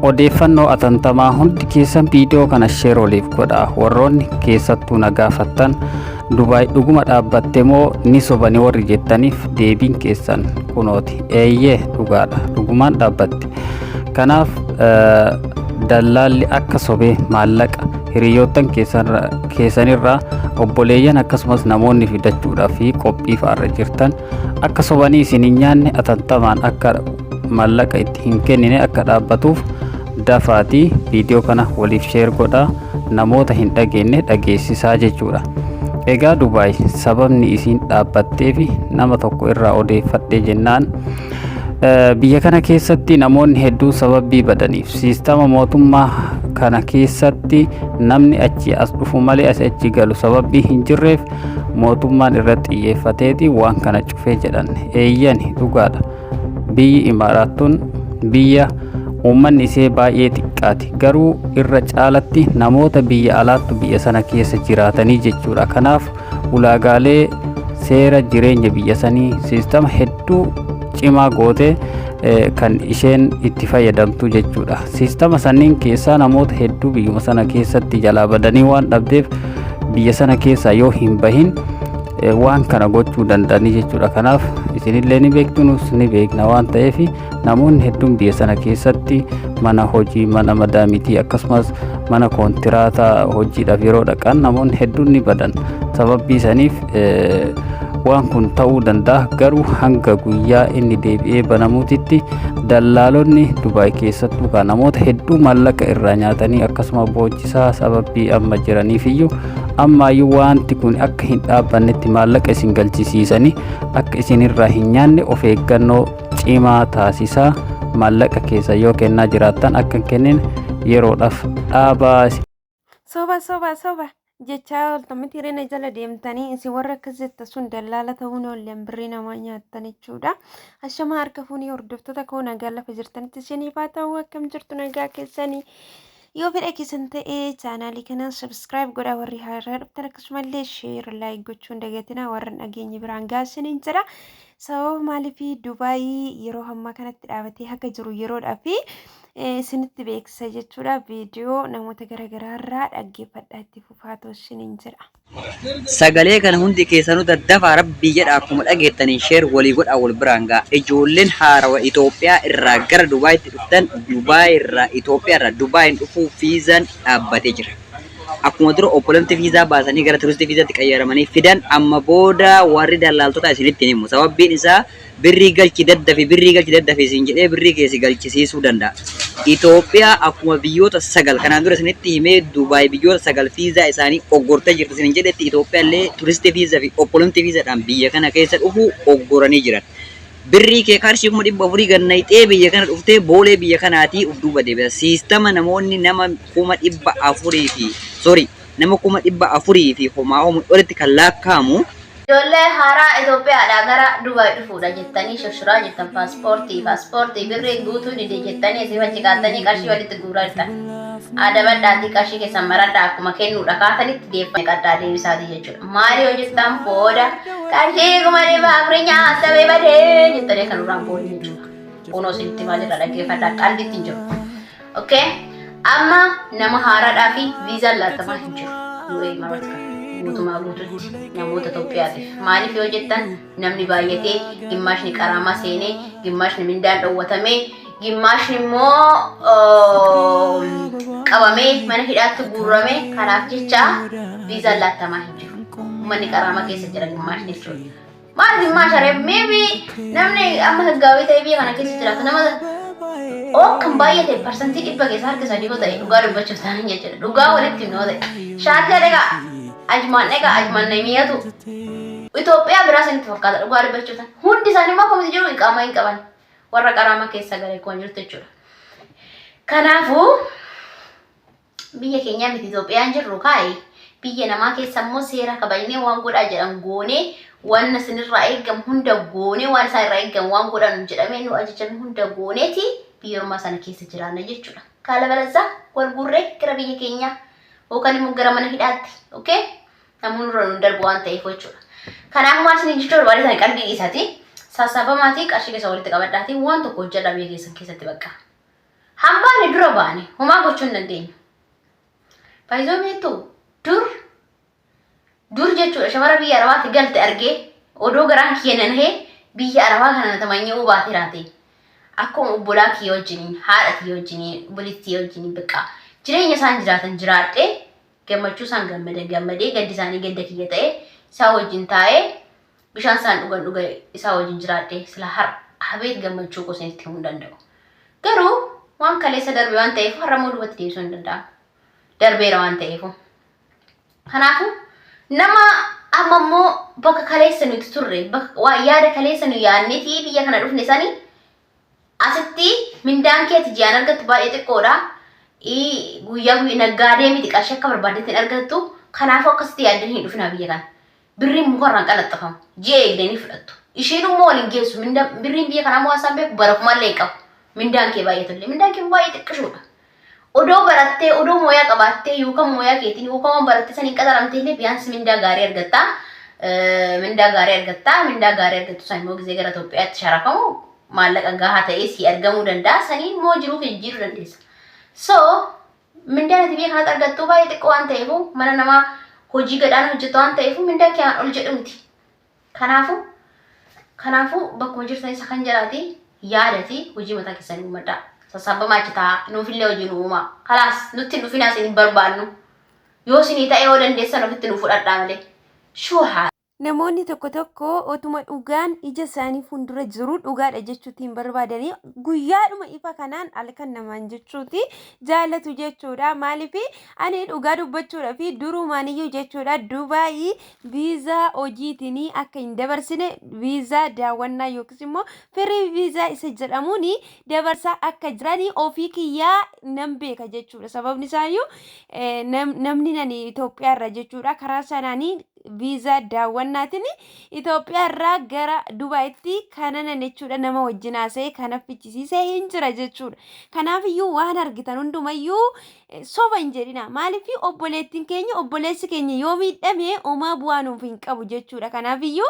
Odeeffannoo atantamaa hundi keessan viidiyoo kana share waliif godha. Warroonni keessattuu na gaafattan, Dubaay dhuguma dhaabbatte moo ni sobani warri jettaniif, deebiin keessan kunooti. Eeyyee, dhugaadha, dhugumaan dhaabbatte. Kanaaf dallaalli akka sobee maallaqa hiriyoottan keessanirraa, obboleeyyan, akkasumas namoonni fidachuudhaaf fi qophii fa'aarra jirtan akka sobanii isin hin nyaanne, atantamaan akka maallaqa itti hin kennine akka dhaabbatuuf, dafaatii viidiyoo kana waliif share godhaa, namoota hin dhageenye dhageessisaa jechuudha. Egaa Dubaay sababni isiin dhaabbattee fi nama tokko irraa odeeffadhee jennaan, biyya kana keessatti namoonni hedduun sababii badaniif siistama mootummaa kana keessatti namni achi as dhufu malee as achi galu sababii hin jirreef mootummaan irratti xiyyeeffateeti waan kana cufee jedhan. Eeyyani, dhugaadha. Biyyi Imaaraattuun biyya uummanni isee baay'ee xiqqaati, garuu irra caalatti namoota biyya alaattu biyya sana keessa jiraatanii jechuudha. Kanaaf ulaagaalee seera jireenya biyya sanii siistama hedduu cimaa goote kan isheen itti fayyadamtu jechuudha. Siistama sanniin keessaa namoota hedduu biyyuma sana keessatti jalaa badanii waan dhabdeef, biyya sana keessaa yoo hin bahin waan kana gochuu danda'anii jechuudha. Kanaaf isinillee ni beektu, nus ni beekna waan ta'eef, namoonni hedduun biyya sana keessatti mana hojii, mana madaamitii, akkasumas mana koontiraataa hojiidhaaf yeroo dhaqan namoonni hedduun ni badan. Sababii saniif waan kun ta'uu danda'a. Garuu hanga guyyaa inni deebi'ee banamuutitti dallaalonni Dubaay keessattuu kan namoota hedduu maallaqa irraa nyaatanii akkasuma boochisaa sababii amma jiraniif iyyuu, ammaayyuu wanti kun akka hin dhaabbannetti maallaqa isin galchisiisanii akka isin irraa hin nyaanne of eeggannoo cimaa taasisaa. Maallaqa keessa yoo kennaa jiraattan akka hin kennine yeroodhaaf dhaabaa. Soba, soba, soba jechaa ooltan miti reena jala deemtanii? Isin warra akkas jetta sun dallaala ta'uun oolleen birrii namaa nyaattan jechuudha. Ashamaa, harka fuunii hordoftoota koo, nagaa lafa jirtanitti isiniif haa ta'u. Akkam jirtu? Nagaa keessanii? Yoo fedha keessan ta'e chaanaalii kana subscribe godhaa warri haaraa dhuftan, akkasumallee share, like gochuun dagatinaa, warra hin dhageenye biraan gaasiniin jira. Sababa maaliif Dubaayii yeroo ammaa kanatti dhaabatee haga jiru yeroodhaa fi isinitti beeksisa jechuudha. Viidiyoo namoota garaagaraa irraa dhaggeeffadhaa, itti fufaa isiniin jira. Sagalee kana hundi keessanuu daddafaa, rabbii jedha, akkuma dhageettaniin share walii godhaa, wal biraan ga'a. Ijoolleen haarawa Itoophiyaa irraa gara Dubaayitti dhuftan, Dubaay irraa, Itoophiyaa irraa Dubaayin dhufuu fiizaan dhaabbatee jira. Akkuma dura employment visa baasanii gara tourist visaatti qayyaramanii fidan, amma booda warri dallaaltota isinitti hin himu. Sababbiin isaa birrii galchi daddafi, birrii galchi daddafi isin jedhee birrii keessi galchisiisuu danda'a. Itoophiyaa akkuma biyyoota sagal kanaan dura isinitti himee, Dubaay biyyoota sagal fiizaa isaanii oggortee jirti isin jedhetti, Itoophiyaa illee tourist visa fi employment visaadhaan biyya kana keessa dhufu oggoranii jiran. Birrii kee qarshii 400,000 gannayxee biyya kana dhuftee boolee biyya kanaatii uf duuba deebisa. Siistama namoonni nama 400,000 fi, sorry, nama 400,000 fi homaa homu olitti kan lakkaa'amu. Ijoollee haaraa Itoophiyaadhaa gara Dubaay dhufuudha jettanii shirshiraa jirtan, paaspoortii, paaspoortii birrii guutuu dide jettanii asii achi kaattanii qarshii walitti guuraa jirtan. Adabadhaatii qarshii keessan maradhaa, akkuma kennuudha kaatanitti deeffame qaddaa deebisaatii jechuudha. Maali yoo jettan, booda qarshii 400,000 nyaatamee badee jettanii kan duraan booda jechuudha. Kunoo isinitti maal irraa dhaggeeffadhaa, qalbitti hin jiru. Okay? Amma nama haaraadhaa fi viizaan laatamaa hin jiru. UAE Imaaraat kana guutumaa guututti namoota Itoophiyaatiif. Maaliif yoo jettan, namni baay'atee, gimmaashni qaraamaa seenee, gimmaashni mindaan dhowwatamee, gimmaashni immoo qabamee mana hidhaatti guuramee, kanaaf jecha viizaan laatamaa hin jiru. Uummanni qaraamaa keessa jira gimmaashni jechuudha. Maal gimmaasha ree? Maybe namni amma haggaawii ta'ee biyya kana keessa jiraatu nama oo kan baay'ate 100% keessaa harka sadii yoo ta'e, dhugaa dubbachuuf ta'an jechuudha. Dhugaa walitti himnu yoo ta'e. Shaarjaa dhagaa, Ajmaan dhagaa, Ajmaan namiyatu Itoophiyaa biraa sanitti fakkaata dhugaa dubbachuuf ta'an. Hundi isaanii immoo akkamitti jiru, iqaamaa hin qaban. Warra qaraamaa keessa galee kun jirtu jechuudha. Kanaafuu biyya keenyaa miti Itoophiyaan jirru kaa'i. Biyya namaa keessa immoo seera kabajnee, waan godhaa jedhan goonee, waan isinirraa eegamu hunda goonee, waan isaan irraa eegamu waan godhan jedhamee nu ajajame hunda gooneeti biyya ormaa sana keessa jiraanna jechuudha. Kaala balazaa wal guurree gara biyya keenyaa yookaan immoo gara mana hidhaatti. Okay? Namoonni nurra nu darbu waan ta'eef jechuudha. Kanaaf maal isin jechuu barbaade sana, qalbii dhiisaati. Sassaabamaatii qarshii keessa walitti qabadhaatii waan tokko hojjedhaa biyya keessan keessatti bakka. Hambaan Dura baane homaa gochuu hin dandeenyu. Faayizoo beektu dur dur jechuudha shamara biyya Arabaatti galte argee odoo garaan kiyya nanahee biyya Arabaa kana na tamanyee baatee raate. Akkuma obbolaa kiyya wajjiniin, haadha kiyya wajjiniin, obboleettii kiyya wajjiniin bakka jireenya isaan jiraatan jiraadhee gammachuu isaan gammade gammadee gaddi isaanii gadda kiyya ta'ee isaa wajjin taa'ee bishaan isaan dhugan dhuga isaa wajjin jiraadhee sila har habeet gammachuu koo isinitti himuu hin danda'u. Garuu waan kaleessa darbe waan ta'eef har'a immoo duubatti deebisuu hin danda'amu. Darbeera waan ta'eef. Kanaafuu nama amma immoo bakka kaleessa nuti turre bakka waa yaada kaleessa nu yaadnetii biyya kana dhufne sani asitti mindaan kee ati ji'aan argattu baay'ee xiqqoodha. Guyyaa guyyaa naggaadee miti qarshii akka barbaaddetti hin argattu. Kanaafuu akkasitti yaaddanii hin dhufinaa biyya kana. Birriin mukarraan qalaxxafamu. Ji'a eegdanii fudhattu. Isheen immoo waliin geessu. Birriin biyya kanaa immoo isaan beeku bara kumallee hin qabu. Mindaan kee baay'atullee. Mindaan kee baay'ee xiqqishuudha. Odoo barattee, odoo mooyaa qabaattee yookaan mooyaa keetiin yookaan waan barattee saniin qaxaramtee illee biyaansi mindaa gaarii argattaa. Mindaa gaarii argattaa. Mindaa gaarii argattu san immoo gizee gara Itoophiyaatti sharafamu maallaqa gahaa ta'ee sii argamuu danda'a. Saniin immoo jiruu kee jijjiiruu dandeessa. So mindaan ati biyya kanatti argattu baay'ee xiqqoo waan ta'eef mana namaa hojii gadhaana hojjettu waan ta'eef mindaan kee ol jedhu miti. Kanaafuu bakkuma jirtan isa kan jedhaati yaadati hojii mataa keessanii uummadhaa. Sassaabbamaa achi taa'aa nuufillee hojii nu uumaa. Kalaas nutti hin dhufinaa isin hin barbaannu. Yoo isinii ta'e yoo dandeessan ofitti nu fudhadhaa malee. Shuuhaa. Namoonni tokko tokko otuma dhugaan ija isaanii fuuldura jiru dhugaadha jechuutti hin barbaadanii guyyaadhuma ifa kanaan halkan namaan jechuuti jaalatu jechuudha. Maaliif ani dhugaa dubbachuudha fi durumaaniyyuu jechuudha Dubaayii viizaa hojiitiin akka hin dabarsine viizaa daawwannaa yookiis immoo firii viizaa isa jedhamuun dabarsaa akka jiranii ofii kiyyaa nan beeka jechuudha. Sababni isaayyuu namni nani Itoophiyaa irra jechuudha karaa sanaanii viizaa daawwannaatiin Itoophiyaa irraa gara Dubaayitti kananan jechuudha nama wajjin haasa'ee kana fichisiisee hin jira jechuudha. Kanaafiyyuu waan argitan hundumayyuu soba hin jedhina. Maaliif obboleettiin keenya obboleessi keenya yoo miidhame homaa bu'aa nuuf hin qabu jechuudha. Kanaafiyyuu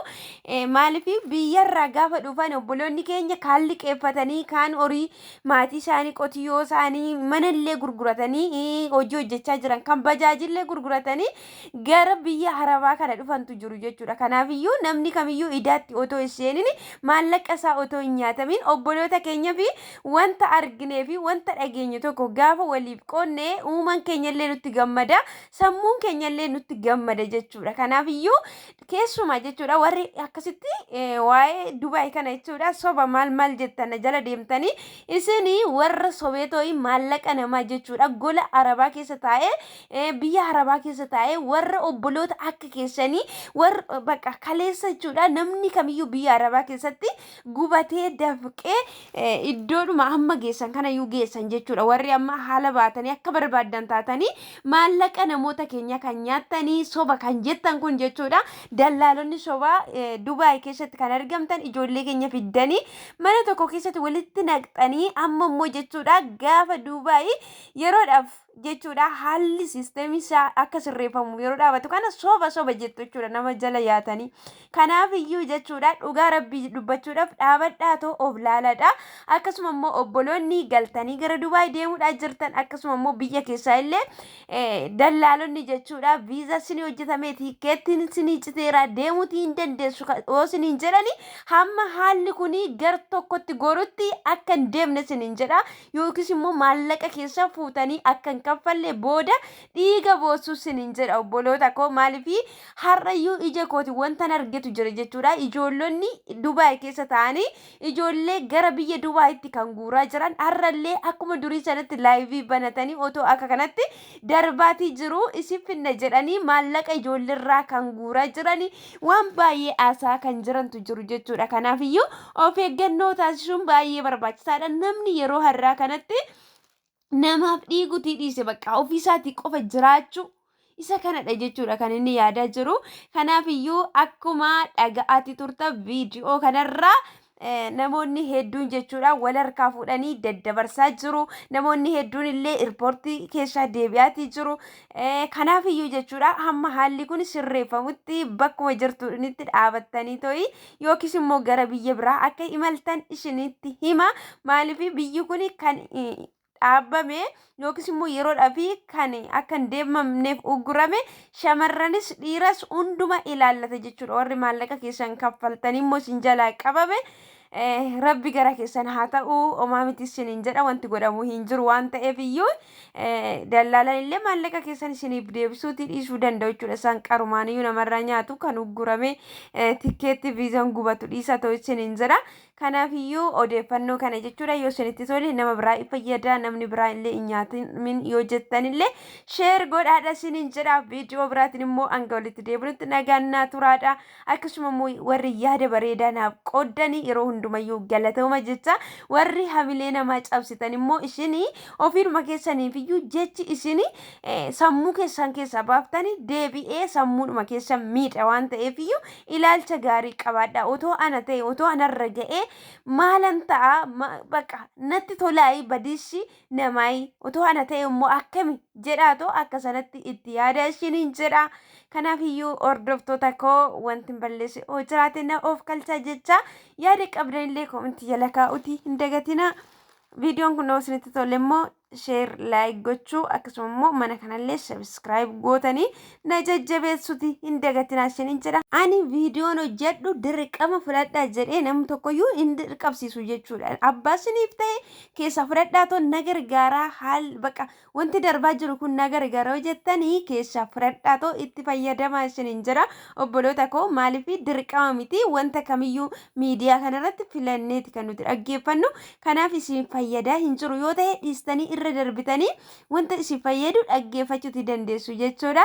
maaliif biyyarraa gaafa dhufan obboloonni keenya kaan liqeeffatanii kaan horii maatii isaanii qotiyyoo isaanii manallee gurguratanii hojii hojjechaa jiran kan bajaajillee gurguratanii gara biyya arabaa kana dhufantu jiru jechuudha. Kanaafiyyuu namni kamiyyuu idaatti otoo hin seenin maallaqa isaa otoo hin nyaatamin obboloota keenya fi wanta arginee fi wanta dhageenye tokko gaafa waliif qoonne uumaan keenyallee nutti gammada sammuun keenyallee nutti gammada jechuudha. Kanaafiyyuu keessumaa jechuudha warri akkasitti waa'ee Dubaay kana jechuudha soba maal maal jettan jala deemtanii isin warra sobeetooyi maallaqa namaa jechuudha gola arabaa keessa taa'ee biyya arabaa keessa taa'ee warra obboloota akka keessanii warra bakka kaleessa jechuudha namni kamiyyuu biyya arabaa keessatti gubatee dafqee iddoodhuma amma geessan kanayyuu geessan jechuudha. Warri amma haala baatanii akka barbaaddan taatanii maallaqa namoota keenya kan nyaattanii soba kan jettan kun jechuudha. Dallaalonni sobaa Dubaay keessatti kan argamtan ijoollee keenya fiddanii mana tokko keessatti walitti naqxanii amma immoo jechuudha gaafa Dubaay yeroodhaaf jechuudha haalli siisteemii isaa akka sirreeffamu yeroo dhaabatu kana soba soba jettu jechuudha nama jala yaatanii kanaaf iyyuu jechuudha dhugaa rabbii dubbachuudhaaf dhaabadhaa too of laaladha akkasuma immoo obboloonni galtanii gara Dubaay deemuudhaa jirtan akkasuma immoo biyya keessaa illee dallaalonni jechuudha viizaa sinii hojjetamee tiikkeettiin sinii citeera deemuutii hin dandeessu yoo siniin jedhani hamma haalli kuni gar tokkotti gorutti akka hin deemne siniin jedha yookiis immoo maallaqa keessa fuutanii akka hin kaffalle booda dhiiga boossuu siniin jedha obboloota koo maaliif har'ayyuu ija kooti wantan argetu jira jechuudha ijoollonni Dubaay keessa ta'anii ijoollee gara biyya Dubaayitti kan guuraa jiran har'allee akkuma durii sanatti laayivii banatanii otoo akka kanatti darbaatii jiru isin finna jedhanii maallaqa ijoolleerraa kan guuraa jiranii waan baay'ee haasaa kan jirantu jiru jechuudha kanaafiyyuu of eeggannoo taasisuun baay'ee barbaachisaadha. Namni yeroo har'aa kanatti namaaf dhiigutii dhiise bakka ofiisaatii qofa jiraachuu isa kanadha jechuudha kan inni yaadaa jiru. Kanaaf iyyuu akkuma dhaga'aati turta viidiyoo kanarraa namoonni hedduun jechuudha wal harkaa fuudhanii daddabarsaa jiru. Namoonni hedduun illee irpoortii keessaa deebi'aatii jiru. Kanaaf iyyuu jechuudha hamma haalli kun sirreeffamutti bakkuma jirtunitti dhaabattanii to'i yookiis immoo gara biyya biraa akka imaltan isinitti hima. Maaliif biyyi kun kan Dhaabbame yookiis immoo yeroodhaa fi kan akka hin deemamneef uggurame shamarranis dhiiras hunduma ilaallata jechuudha. Warri maallaqa keessan kaffaltanii immoo isin jalaa qabame, rabbi gara keessan haa ta'u. Homaa miti isiniin jedha, wanti godhamu hin jiru waan ta'eef iyyuu dallaalan illee maallaqa keessan isiniif deebisuutii dhiisuu danda'u jechuudha. Isaan qarumaan iyyuu namarraa nyaatu. Kan uggurame tikkeetti viizaan gubatu dhiisa ta'u isiniin jedha. Kanaaf iyyuu odeeffannoo kana jechuudha, yoo isinitti tole nama biraa fayyada, namni biraa illee hin nyaatamin yoo jettan illee share godhaadha isiniin jedha. Viidiyoo biraatiin immoo hanga walitti deebinutti nagaan naa turaadha. Akkasuma immoo warri yaada bareedaa naaf qooddanii yeroo hundumayyuu galatooma jecha, warri hamilee namaa cabsitan immoo isinii ofiidhuma keessaniif iyyuu jechi isinii sammuu keessan keessaa baaftanii deebi'ee sammuudhuma keessan miidha waan ta'eef iyyuu ilaalcha gaarii qabaadha. Otoo ana ta'e, otoo anarra ga'ee maalan ta'a? Bakka natti tolaayi, badiisi namaayi, otoo ana ta'e immoo akkami jedhaatoo akka sanatti itti yaada isiniin jedha. Kanaaf iyyuu hordoftoota koo, wanti hin balleesse hoo jiraate na of kalchaa jecha, yaada qabdanillee koomentii jala kaa'uti hin dagatina. Viidiyoon kun yoo isinitti tole immoo share, like gochuu, akkasuma immoo mana kanallee subscribe gootanii na jajjabeessuti hin dagatinaa isiniin jedha. Ani viidiyoon hojjedhu dirqama fudhadhaa jedhee namni tokkoyyuu hin dirqabsiisu jechuudha. Abbaa isiniif ta'e keessa fudhadhaa too na gargaaraa, haal baqa wanti darbaa jiru kun na gargaara yoo jettanii keessa fudhadhaa too itti fayyadamaa isiniin jedha. Obboloota koo, maaliif dirqama miti, wanta kamiyyuu miidiyaa kanarratti filanneeti kan nuti dhaggeeffannu. Kanaaf isin fayyadaa hin jiru yoo ta'e dhiistanii irra darbitanii wanta isin fayyadu dhaggeeffachuuti dandeessu jechuudha.